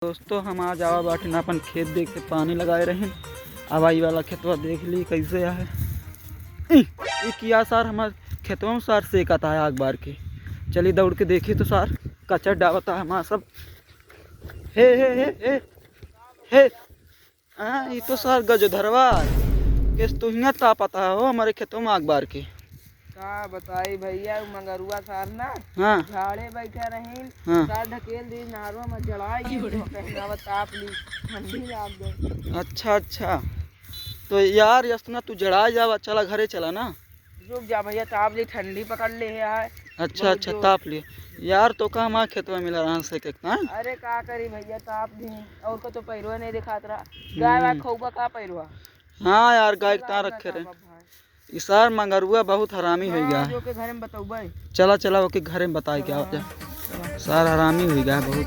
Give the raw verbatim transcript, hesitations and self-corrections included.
दोस्तों, हम आज आवा बाटिन अपन खेत देखे, पानी लगाए रहिन। अब ई वाला खेतवा देख ली कैसे आहे। ई, ई किया सार, हमार खेतवा में सार सेकत आहे आग बार के। चली दौड़ के देखी तो सार, कचर डावत आहे हमार सब। हे, हे, हे, हे, हे। हाँ, ई तो सार गजोधरवा है। केस तू हियाँ तापत आहे हो हमारे खेतवा में आग बार के। का बताई भैया, उ मंगरुआ सार ना हाँ। झाड़े बैठा रहीन, हाँ। सार ढकेल दी नहरवा में, जड़ाई गई, तो पहनावा ताप ली, ठंडी लाग गई। अच्छा, अच्छा। तो यार, यस ना तू जड़ाए जावा, चला घरे चला ना। रुक जा भैया, ताप ली, ठंडी पकड़ ले है यार। अच्छा, बहुत अच्छा, जोर। ताप लिए। यार, तो का हमारे खेतवा मिला रहा से के, हाँ? अरे का करी भैया, ताप ली, और को तो पैरवा नहीं दिखात रहा। गाय वाय हम्म। खौबा का पैरवा? हाँ यार, गाय के तार रखे रहे। ई सार मंगरुआ बहुत हरामी होइ गया है। जो के घरे में बतौबे। चला, चला, ओके घरे में बताए के आओ जा। सार हरामी होइ गया है बहुत।